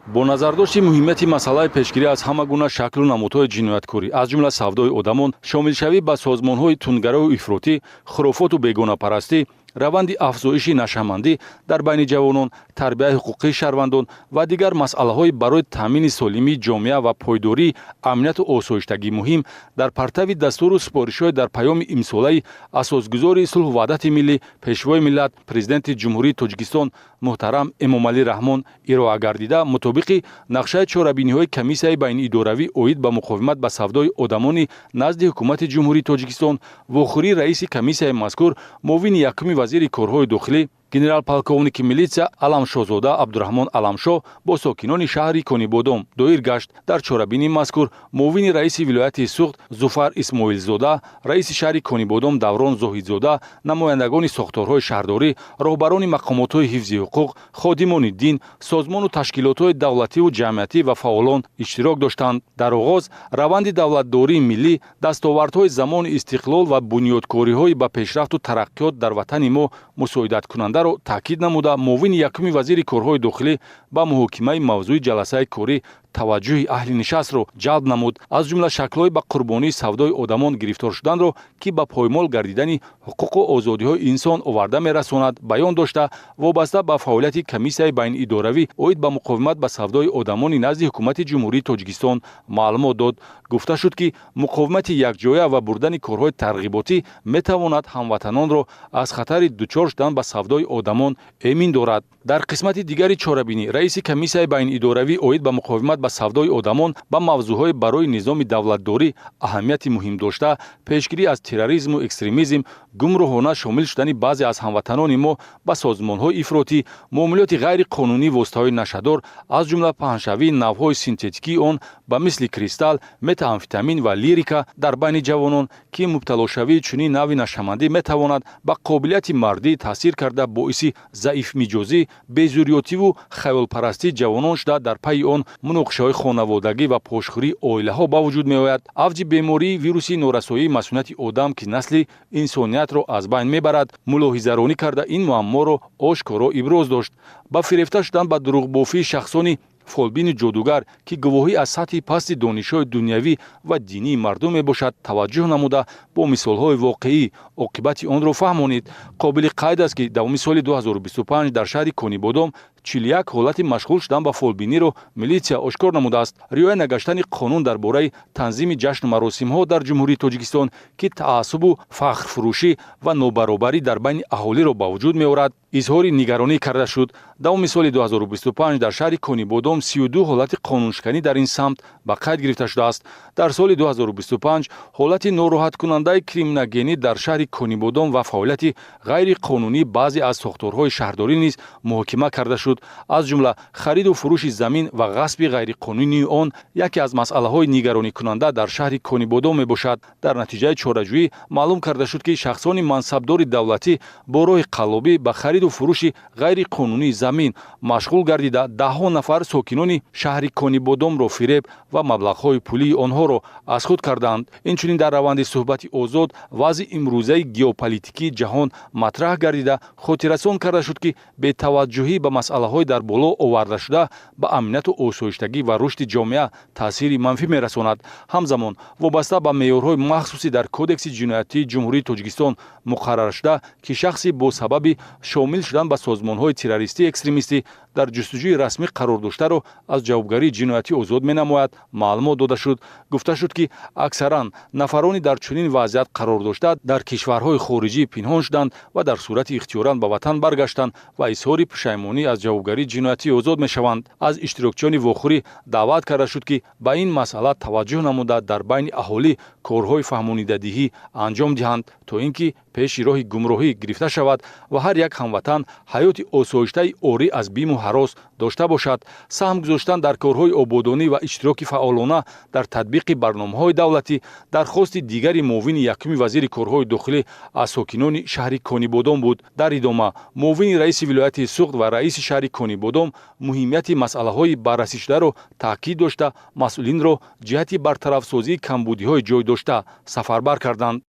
Бо назардошти муҳимияти масъалаи пешгирӣ аз ҳама гуна шаклу намудҳои ҷинояткорӣ, аз ҷумла савдои одамон, шомилшавӣ ба созмонҳои тундгарову ифротӣ, хурофоту бегонапарастӣ, раванди афзоиши нашъамандӣ дар байни ҷавонон, тарбияи ҳуқуқии шаҳрвандон ва дигар масъалаҳои барои таъмини солимии ҷомеа ва пойдории амнияту осоиштагӣ муҳим, дар партави дастуру супоришҳои дар паёми имсолаи Асосгузори сулҳу ваҳдати миллӣ, Пешвои миллат, Президенти Ҷумҳурии Тоҷикистон муҳтарам Эмомалӣ Раҳмон ироа гардида, мутобиқи нақшаи чорабиниҳои Комиссияи байниидоравӣ оид ба муқовимат ба савдои одамони назди Ҳукумати Ҷумҳурии Тоҷикистон, вохӯрии раиси комиссияи мазкур, муовини якуми вазири корҳои дохилӣ, генерал-полковники милитсия Аламшоҳзода Абдураҳмон Аламшоҳ бо сокинони шаҳри Конибодом доир гашт. Дар чорабинии мазкур муовини раиси вилояти Суғд Зуфар Исмоилзода, раиси шаҳри Конибодом Даврон Зоҳидзода, намояндагони сохторҳои шаҳрдорӣ, роҳбарони мақомотҳои ҳифзи ҳуқуқ, ходимони дин, созмону ташкилотҳои давлативу ҷамъиятӣ ва фаъолон иштирок доштанд. Дар оғоз раванди давлатдории миллӣ, дастовардҳои замони истиқлол ва бунёдкориҳои ба пешрафту тараққиёт дар ватани мо мусоидаткунандаро таъкид намуда, муовини якуми вазири корҳои дохилӣ ба муҳокимаи мавзӯи ҷаласаи корӣ таваҷҷӯҳи аҳли нишастро ҷалб намуд. Аз ҷумла шаклҳои ба қурбонии савдои одамон гирифтор шуданро, ки ба поймол гардидани ҳуқуқу озодиҳои инсон оварда мерасонад, баён дошта, вобаста ба фаъолияти Комиссияи байниидоравӣ оид ба муқовимат ба савдои одамони назди Ҳукумати Ҷумҳурии Тоҷикистон маълумот дод. Гуфта шуд, ки муқовимати якҷоя ва бурдани корҳои тарғиботӣ метавонад ҳамватанонро аз хатари дучор шудан ба савдои одамон эмин дорад. Дар қисмати дигари чорабинӣ раиси Комиссияи байниидоравӣ оид ба муқовимат ба савдои одамон ба мавзӯъҳои барои низоми давлатдорӣ аҳамияти муҳим дошта, пешгирӣ аз терроризму экстремизм, гумроҳона шомил шудани баъзе аз ҳамватанони мо ба созмонҳои ифротӣ, муомилоти ғайриқонунии воситаҳои нашъадор, аз ҷумла паҳншавии навъҳои синтетикии он ба мисли кристалл, метаамфетамин ва лирика дар байни ҷавонон, ки мубталошавии чунин навъи нашъамандӣ метавонад ба қобилияти мардӣ таъсир карда, боиси заифмиҷозӣ, безурётиву хаёлпарастии ҷавонон шуда, дар пайи он муноқишаҳои хонаводагӣ ва пошхӯрии оилаҳо ба вуҷуд меояд, авҷи бемории вируси норасоии масунияти одам, ки насли инсониятро аз байн мебарад, мулоҳизаронӣ карда, ин муамморо ошкоро иброз дошт. Ба фирефта шудан ба дурӯғбофии шахсони фолбини ҷодугар, ки гувоҳӣ аз сатҳи пасти донишҳои дунявӣ ва динии мардум мебошад, таваҷҷӯҳ намуда, бо мисолҳои воқеӣ оқибати онро фаҳмонид. Қобили қайд аст, ки давоми соли 2025 дар шаҳри Конибодом 41 ҳолати машғул шудан ба фолбиниро милитсия ошкор намудааст. Риоя нагаштани қонун дар бораи танзими ҷашну маросимҳо дар Ҷумҳурии Тоҷикистон, ки таассубу фахрфурӯшӣ ва нобаробарӣ дар байни аҳолиро ба вуҷуд меорад, изҳори нигаронӣ карда шуд. Давоми соли 2025 дар шаҳри Конибодом 32 ҳолати қонуншиканӣ дар ин самт ба қайд гирифта шудааст. Дар соли 2025 ҳолати нороҳаткунандаи криминогенӣ дар шаҳри Конибодом ва фаъолияти ғайриқонунии баъзе аз сохторҳои шаҳрдорӣ низ муҳокима карда шуд. Аз ҷумла хариду фурӯши замин ва ғасби ғайриқонунии он яке аз масъалаҳои нигаронӣкунанда дар шаҳри Конибодом мебошад. Дар натиҷаи чораҷӯӣ маълум карда шуд, ки шахсони мансабдори давлатӣ бо роҳи қаллобӣ ба хариду фурӯши ғайриқонунии замин машғул гардида, даҳҳо нафар сокинони шаҳри Конибодомро фиреб ва маблағҳои пулии онҳоро аз худ кардаанд. Инчунин дар раванди суҳбати озод вазъи имрӯзаи геополитикии ҷаҳон матраҳ гардида, хотиррасон карда шуд, ки бетаваҷҷӯҳӣ ба масъалаҳои дар боло овардашуда ба амнияту осоиштагӣ ва рушди ҷомеа таъсири манфӣ мерасонад. Ҳамзамон, вобаста ба меъёрҳои махсуси дар Кодекси ҷиноятии Ҷумҳурии Тоҷикистон муқарраршуда, ки шахси бо сабаби шомил шудан ба созмонҳои террористӣ, экстремистӣ дар ҷустуҷӯи расмӣ қарор доштаро аз ҷавобгарии ҷиноятӣ озод менамояд, маълумот дода шуд. Гуфта шуд, ки аксаран нафарони дар чунин вазъият қарор дошта дар кишварҳои хориҷӣ пинҳон шуданд ва дар сурати ихтиёран ба ватан баргаштанд ва изҳори пушаймонӣ аз ҷавобгарии ҷиноятӣ озод мешаванд. Аз иштирокчиёни вохӯрӣ даъват карда шуд, ки ба ин масъала таваҷҷӯҳ намуда, дар байни аҳолӣ корҳои фаҳмонидадиҳӣ анҷом диҳанд, то ин ки пеши роҳи гумроҳӣ гирифта шавад ва ҳар як ҳамватан ҳаёти осоиштаи орӣ аз биму ҳарос дошта бошад. Саҳм гузоштан дар корҳои ободонӣ ва иштироки фаъолона дар татбиқи барномаҳои давлатӣ дархости дигари муовини якуми вазири корҳои дохилӣ аз сокинони шаҳри Конибодом буд. Дар идома муовини раиси вилояти Суғд ва раиси шаҳри Конибодом муҳимияти масъалаҳои баррасишударо таъкид дошта, масъулинро ҷиҳати бартарафсозии камбудиҳои ҷой дошта сафарбар карданд.